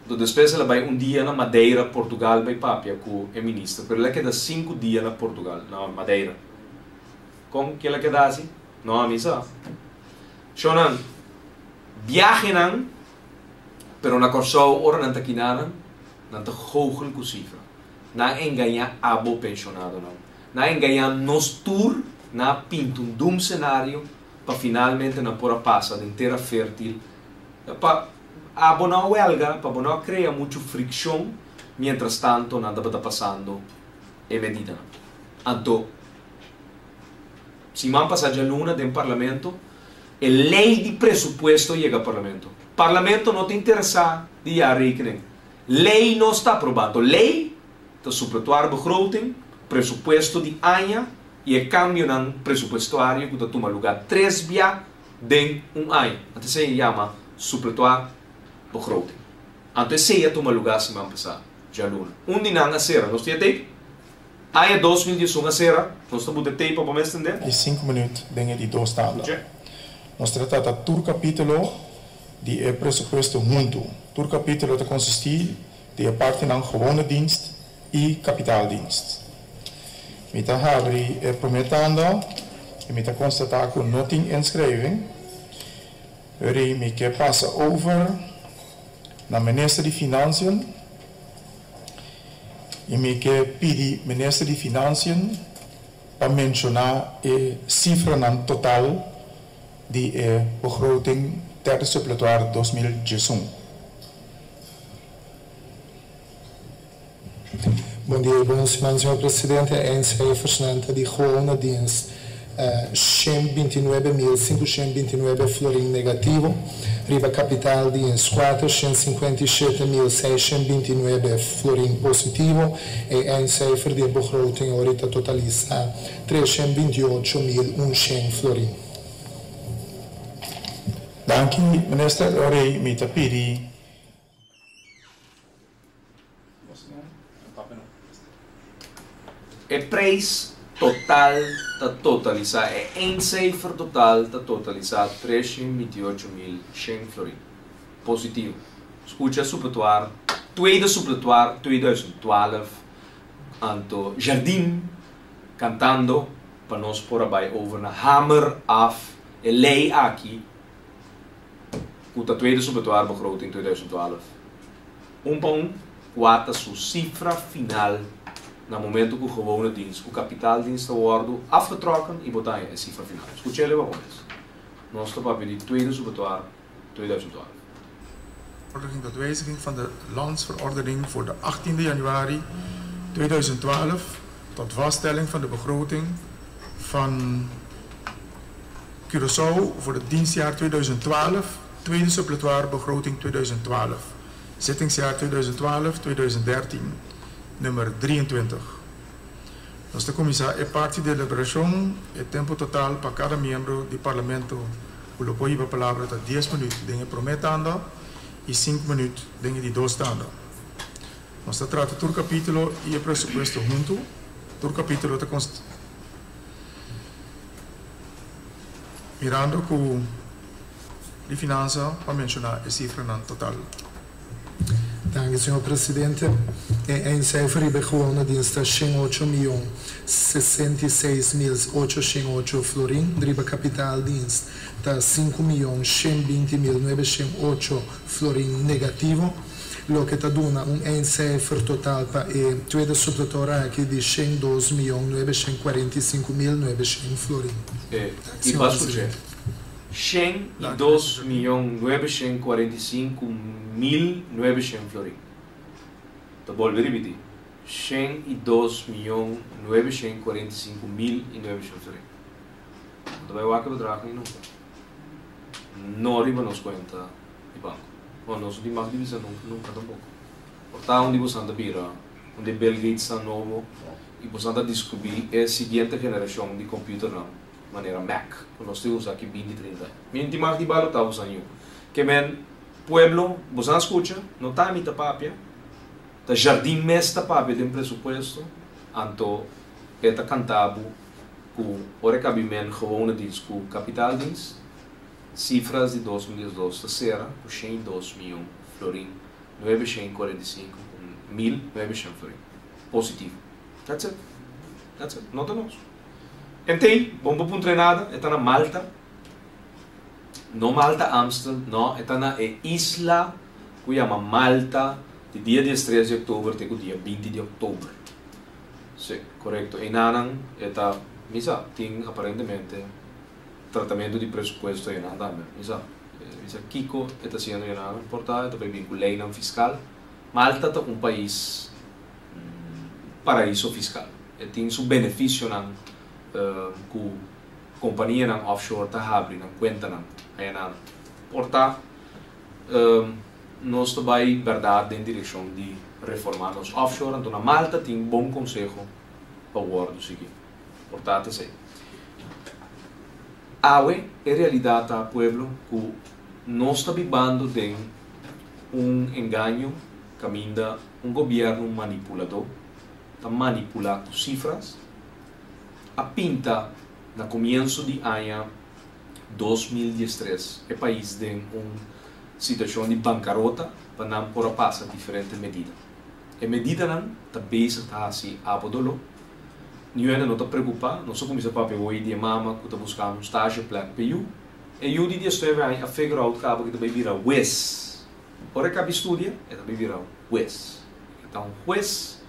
Anto despues el a bai un dia na Madeira, Portugal, bai papia ku e minister, pero el a keda 5 dia na Portugal, na Madeira. Kon ku el a keda asina? No, mi sa. Shonan, viajenan, pero na Kòrsou, ora nan ta kinanan, nan ta goochel ku sifra. Nan a engañá abo penshonadonan. Nan a engañá nos tur, nan a pinta un doom scenario pa finalmente nan por a pasa den tera fértil pa abo no huelga, pa no krea muchu frikshon, mientras tanto nan tabata pasando e medida. Anto, siman pasá djaluna den parlamento, e lei di presupuesto a yega parlamento. Parlamento no ta interesá den jaarrekening. Lei no ta aprobando. Lei ta suppletoire begroting, presupuesto di aña i e kambionan presupuestario ku ta tuma lugá tres bia den un aña. Anto esei yama suppletoire begroting. Anto esei a tuma lugá siman pasá djaluna. Un di nan a sera, nos tin tape? Aña 2011 a sera, nos ta buta tape pa mes entendé? I 5 minüt den di dos tanda. Nos ta trata tur kapítulo di e presupuesto huntu. Tur kapítulo ta konsistí di e partinan gewone dienst i kapitaaldienst. Mi ta habri e promé tanda i mi ta konstatá ku no tin inschrijving. Rei mi ke pasa over na minister di Financiën i mi ke pidi minister di Financiën pa menshoná e sifranan total di e begroting derde suppletoire 2011. Bon dia i bon siman, señor presidente. Eindcijfers ta di gewone dienst 129.529 florin negativo. Riba kapitaaldienst 457.629 florin positivo. E eindcijfer di begroting awor ta totalisá 328.100 florin. Danki, minister. Ora mi ta pidi E prijs total ta totalisá, e eindcijfer total ta totalisá 328.100 florin. Positivo. Skucha suppletoire, tweede suppletoire 2012, anto Jardim kantando pa nos por a bai over na hamer af e lei aki ku ta tweede suppletoire begroting 2012. Un pa un, kua ta su sifra final na momento ku gewone dienst, ku kapitaaldienst ta wòrdu afgetrokken i bo ta haña e sifra final. Skucha e pa mes. Nos ta papia di tweede suppletoire 2012. Verordening tot wijziging van de landsverordening voor de 18 januari 2012 tot vaststelling van de begroting van Curaçao voor het dienstjaar 2012, tweede suppletoire begroting 2012, zittingsjaar 2012-2013, nummer 23. Nos ta kuminsá e parti di deliberashon, e tempu total pa kada miembro di parlamento ku lo por hiba palabra ta 10 minüt den e promé tanda i 5 minüt den e di dos tanda. Nos ta trata tur kapítulo i e presupuesto huntu. Tur kapítulo ta konst mirando ku di finansa pa menshoná e sifranan total. Danki, señor presidente. E eindcijfer riba gewone dienst ta 108.066.808 florin. Riba kapitaaldienst ta 5.120.908 florin negativo. Loke ta duna un eindcijfer total pa e tweede suppletoire aki di 102.945.900 florin. I pa skuch'é, 102.945.900 florin. Ta bolbe ripití, 102.945.900 florin. No ta bai wak e bedrag ni nunka. No riba nos kuenta di banko. Bon, nos no tin mag di bisa nunka, nunka tampoko. Por ta un di bosan ta bira un di e Bill Gatesnan nobo i bosan ta diskubrí e siguiente generashon di kompüternan manera Mac ku nos ta usa aki binti, trinta aña. Mi no tin mag di balotá bosan yu. Ke men, pueblo, bosan a skucha, no ta mi ta papia, ta Jardim mes ta papia den presupuesto, anto e ta kanta bo ku ora e kabi men gewone dienst ku kapitaaldienst, sifras di 2012 ta sera ku 102 mion florin 945.900 florin. Positivo. That's it. That's it. No ta nos. Entei, bon bo puntra e nada, e ta na Malta. No Malta Amstel, no, e ta na e isla ku yama Malta di dia 13 di òktober te ku dia 20 di òktober. Sí, korekto. Einanan e ta, mi sa, tin aparentemente tratamentu di presupuesto einan tambe. Mi sa, mi sa kiko e ta hasiendo einan, por ta e ta bai bin ku leinan fiskal. Malta ta un pais paraiso fiskal. E tin su benefisionan ku kompanianan offshore ta habri nan kuentanan einan. Por ta nos ta bai bèrdat den direkshon di reformá nos offshore, anto na Malta tin bon konseho pa wòrdu sigui. Por ta ta esei. Awe e realidat ta, pueblo, ku nos ta bibando den un engaño kaminda un gobièrnu manipuladó ta manipulá ku sifras, a pinta na komienso di aña 2013 e pais den un situashon di bankarota pa nan por a pasa diferente medida. E medidanan ta bezig ta hasi abo doló. Niun hende no ta preokupá. Nos a kuminsá papia hoy di e mama ku ta buskando un stageplek pa e yu. E yu di 19 aña a figure out kaba ku e ta bai bira hues. Ora e kaba studia, e ta bai bira hues. E ta un hues,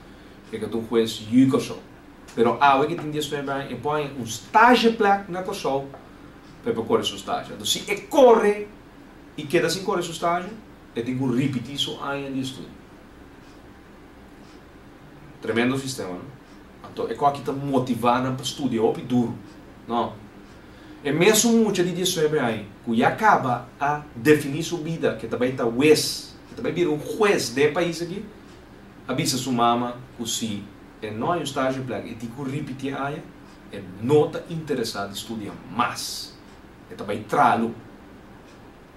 e ta un hues yu Kòrsou. Pero awe ku tin 19 aña, e por haña un stageplek na Kòrsou pa e por kore su stage. Anto si e kore i keda sin kore su stage, e tin ku ripití su aña di estudio. Tremendo sistema, no? Anto e kos aki ta motivá nan pa studia hopi duru, no? E mesun mucha di 19 aña ku ya kaba a definí su bida ku e ta bai ta hues, e ta bai bira un hues den e pais aki, a bisa su mama ku si e no haña un stageplek e tin ku ripití e aña, e no ta interesá di studia mas. E ta bai tralu.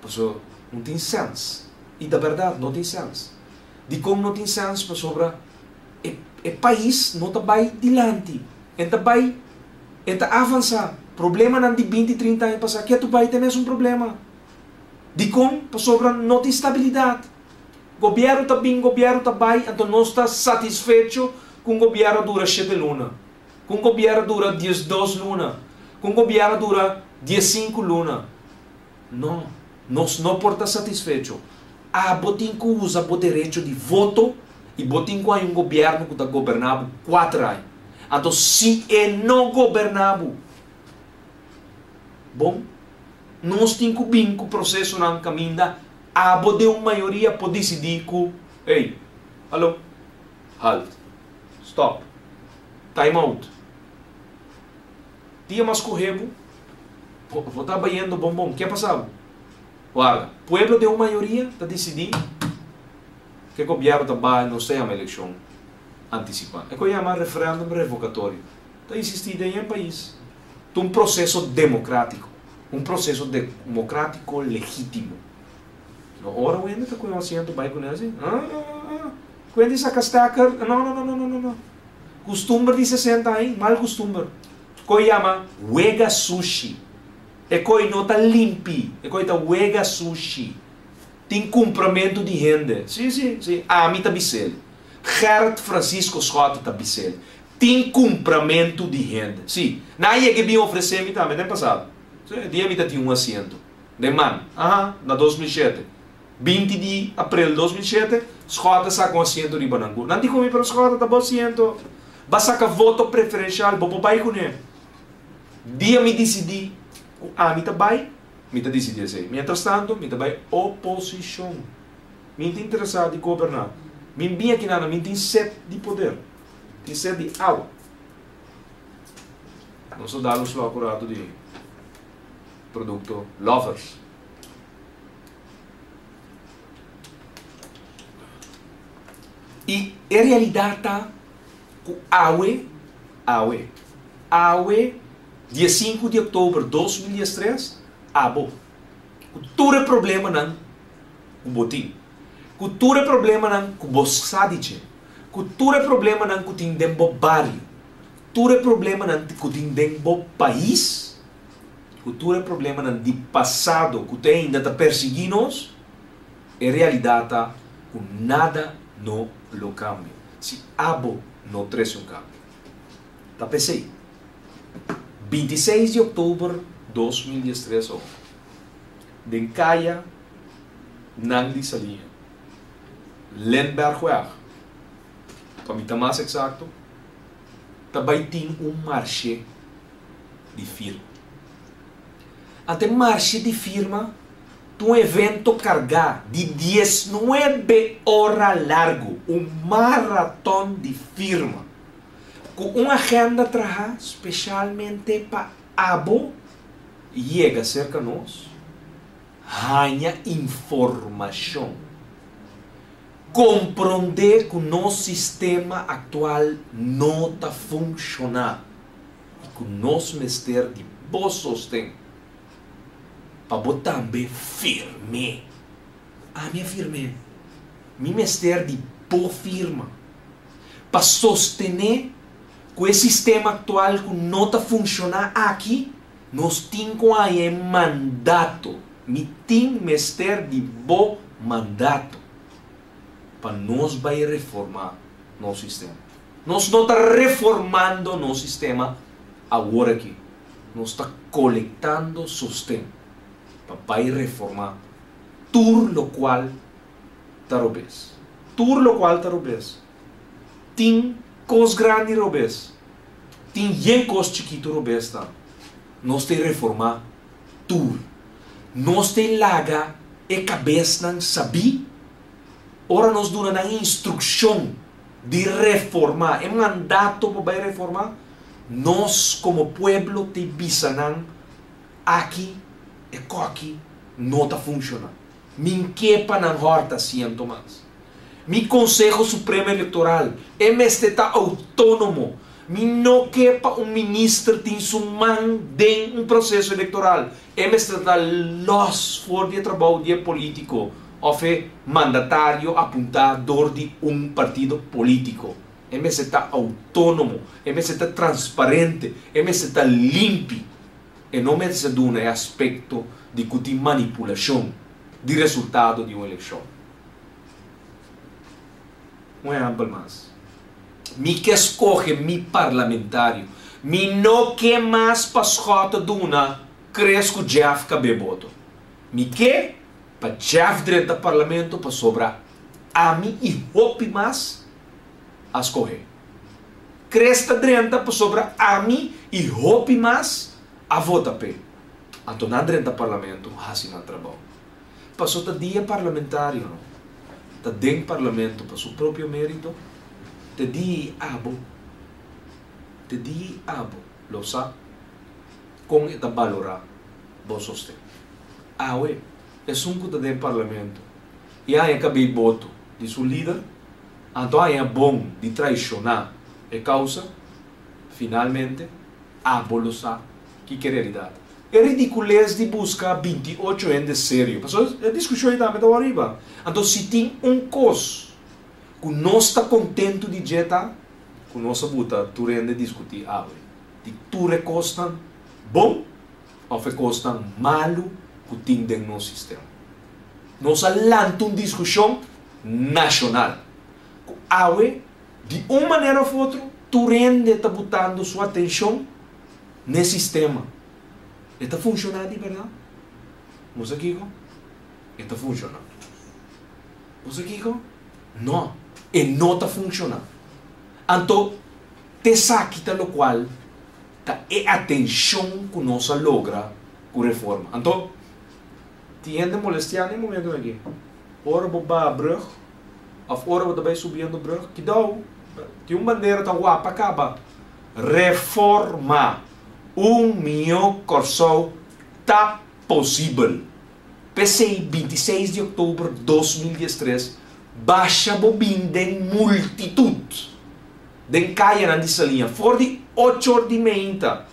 Pasobra no tin sèns. I ta bèrdat, no tin sèns. Dikon no tin sèns? Pasobra e e pais no ta bai dilanti. E ta bai, e ta avansá. Problemanan di 20, 30 aña pasá ketu bai ta e mesun problema. Dikon? Pasobra no tin stabilidat. Gobièrnu ta bin, gobièrnu ta bai, anto nos ta satisfecho ku un gobièrnu a dura shete luna, ku un gobièrnu a dura 12 luna, ku un gobièrnu a dura 15 luna. No, nos no por ta satisfecho. Abo tin ku usa bo derecho di voto i bo tin ku haña un gobièrnu ku ta goberná bo kuater aña. Anto si e no goberná bo, bon, nos tin ku bin ku prosesonan kaminda abo den un mayoria por disidí ku, ey, hallo, halt, stop, time out. Dia mas kohe bo, bo ta bayendo bon bon, ke a pasa bo? Warda, pueblo den un mayoria ta disidí ke gobièrnu ta bai, nos ta yama elekshon antisipá. E ku yama referèndum revokatorio. Ta insistí den e pais. Ta un proseso demokrátiko, un proseso demokrátiko legítimo. No ora un hende ta kohe un asiento bai kuné así, ah, ah, ah, ku hende saka stèker, no, no, no, no, no, no. Kustumber di 60 aña, mal kustumber. Koi yama wega sushi. E koi no ta limpi, e koi ta wega sushi. Tin kumpramentu di hende. Si, si, si, ami ta bis'el. Gerrit Francisco Schotte ta bis'el. Tin kumpramentu di hende. Si, nan a yega e bin ofresé mi tambe den pasado. Si, dia mi ta tin un asiento den man. Aha, na 2007. 20 di aprel 2007, Schotte a saka un asiento riba nan ku. Nan di ku mi, pero Schotte, ta bo asiento. Bo a saka voto preferenshal, bo por bai kuné. Dia mi disidí ku ami ta bai, mi ta disidí esei. Mientras tanto, mi ta bai oposishon. Mi no ta interesá di goberná. Mi bin aki nan, mi tin set di poder, tin set di awa. Nos a dal un slòk un ratu di produkto Lovers. I e realidat ta ku awe, awe, awe, dia 5 di òktober 2013, abo, ku tur e problemanan ku bo tin, ku tur e problemanan ku bo sa di dje, ku tur e problemanan ku tin den bo bario, tur e problemanan ku tin den bo pais, ku tur e problemanan di pasado ku te ainda ta persiguí nos, e realidat ta ku nada no lo kambia si abo no trese un kambio. Ta p'esei, 26 di òktober 2013 o, den kaya nan di Saliña, Lindberghweg, pa mi ta mas eksakto, ta bai tin un marshe di firma. Ante marshe di firma ta un evento kargá di 19 ora largu, un maraton di firma, ku un agenda trahá speshalmente pa abo yega serka nos, haña informashon, komprondé ku nos sistema aktual no ta funshoná i ku nos mester di bo sosten pa bo tambe firm'é. Ami a firm'é. Mi mester di bo firma pa sostené ku e sistema aktual ku no ta funshoná aki, nos tin ku haña e mandato. Mi tin mester di bo mandato pa nos bai reformá nos sistema. Nos no ta reformando nos sistema awor aki. Nos ta kolektando sosten. Pa bai reformá tur lokual ta robes. Tur lokual ta robes. Tin kos grandi robes. Tin yen kos chikitu robes tambe. Nos ta reformá tur. Nos ta laga e kabesnan sabí ora nos duna nan instrukshon di reformá, e mandato pa bai reformá, nos komo pueblo ta bisa nan aki e koki no ta funshoná. Mi n' ke pa nan hòrta asiento mas. Mi Konseho Supremo Elektoral, e mester ta outónomo. Mi no ke pa un minister tin su man den un proseso elektoral. E mester ta lòs for di e trabou di e polítiko òf e mandatario apuntá dor di un partido polítiko. E mester ta outónomo, e mester ta transparente, e mester ta limpi. E no mester duna e aspekto di ku tin manipulashon di resultado di un elekshon. Un ehèmpel mas. Mi ke skohe mi parlamentario. Mi no ke mas pa Schotte duna Chris ku Jeff kab'é boto. Mi ke pa Jeff drenta parlamento pasobra ami i hopi mas a skohé. Chris ta drenta pasobra ami i hopi mas a vota p'e. Anto nan drenta parlamento hasi nan trabou. Paso ta dia parlamentario no ta den parlamento pa su propio merito, te dia i abo, te dia i abo lo sa con e ta balora bo sosten. Awe, esun cu ta den parlamento i haña cabey boto di su lider, anto haña bon di traiciona e causa, finalmente abo lo sa kiko e realidad. E ridicules di busca 28 hende serio. Pasobra e discusion ei tambe ta wou ariba. Anto si tin un cos cu nos ta contento di dje ta cu nos a buta tur hende discuti awe. Di tur e cosnan bon of e cosnan malu cu tin den nos sistema. Nos a lanta un discusion nacional cu awe di un manera of otro tur hende ta butando su atencion n'e sistema. E ta funshoná di bèrdat? Bo sa kiko? E ta funshoná. Bo sa kiko? No, e no ta funshoná. Anto, t'esaki ta lokual ta e atenshon ku nos a logra ku reforma. Anto, tin hende molestiá na e momentunan aki. Ora bo baha brùg òf ora bo ta bai subiendo brùg, kidou, tin un bandera ta wapa kaba. Reforma un mihó Kòrsou ta posibel. P'esei 26 di òktober 2013 basha bo bin den multitut den kayanan di Saliña for di ocho or di meinta.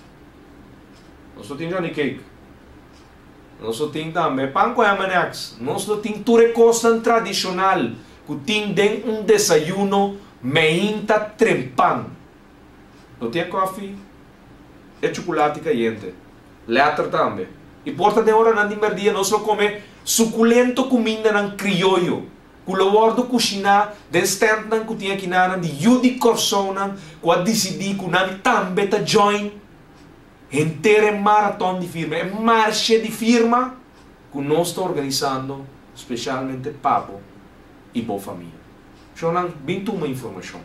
Nos lo tin Johnny Cake. Nos lo tin tambe pan ku M&X. Nos lo tin tur e kosnan tradishonal ku tin den un desayuno meinta trempan. No tin e kòfi, e chukulati kayente. Lèter tambe. I por ta den oranan di mèrdia nos lo kome sukulento kumindanan krioyo ku lo wòrdu kushiná den stèntnan ku tin akinanan di yu di Kòrsounan ku a disidí ku nan tambe ta join henter e maraton di firma, e marshe di firma ku nos ta organisando speshalmente pa bo i bo famia. Shownan, bin tuma informashon.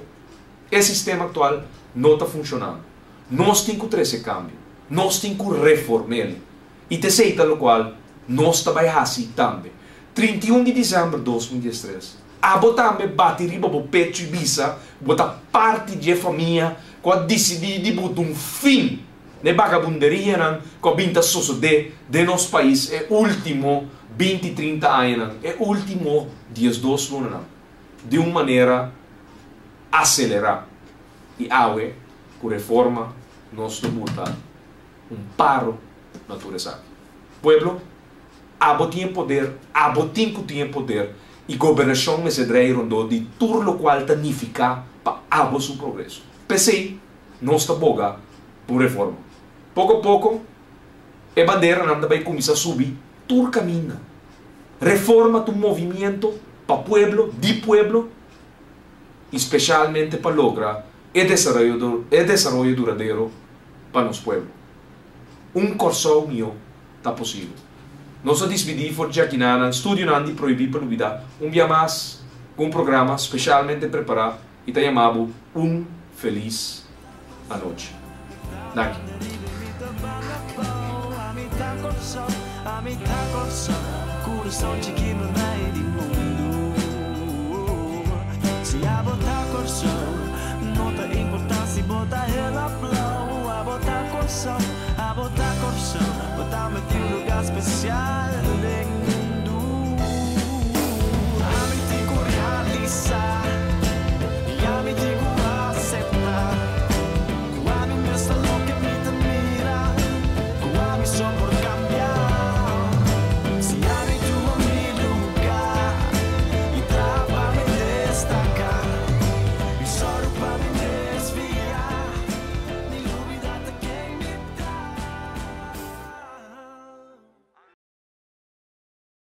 E sistema aktual no ta funshonando. Nos tin ku trese kambio. Nos tin ku reform'el. I ta esei ta lokual nos ta bai hasi tambe. 31 di desèmber 2013, abo tambe bati riba bo pechu i bisa ku bo ta parti di e famia ku a disidí di buta un fin na e bagabunderianan ku a bin ta sosodé den nos pais e último 20, 30 añanan, e último 12 lunanan, di un manera aselerá i awe ku reforma nos lo buta un paro na tur esaki. Pueblo, abo tin e poder, abo tin ku tin e poder i gobernashon mester drei rondó di tur lokual ta nifiká pa abo su progreso. P'esei nos ta boga pa un reforma. Poko poko e banderanan ta bai kuminsá subi tur kaminda. Reforma ta un movimiento pa pueblo, di pueblo i speshalmente pa logra e desaroyo e desaroyo duradero pa nos pueblo. Un Kòrsou mihó ta posibel. Nos ta despedí for di akinan, studionan di Prohibí pa Lubidá, un dia mas, ku un programa spesialmente prepará i ta yama bo un felis anochi. Danki. Kurason chikitu di mundu. Si abo ta Kòrsou, no ta importá si bo ta blou. Abo ta Kòrsou, abo ta Kòrsou, bo ta un lugá spesial den.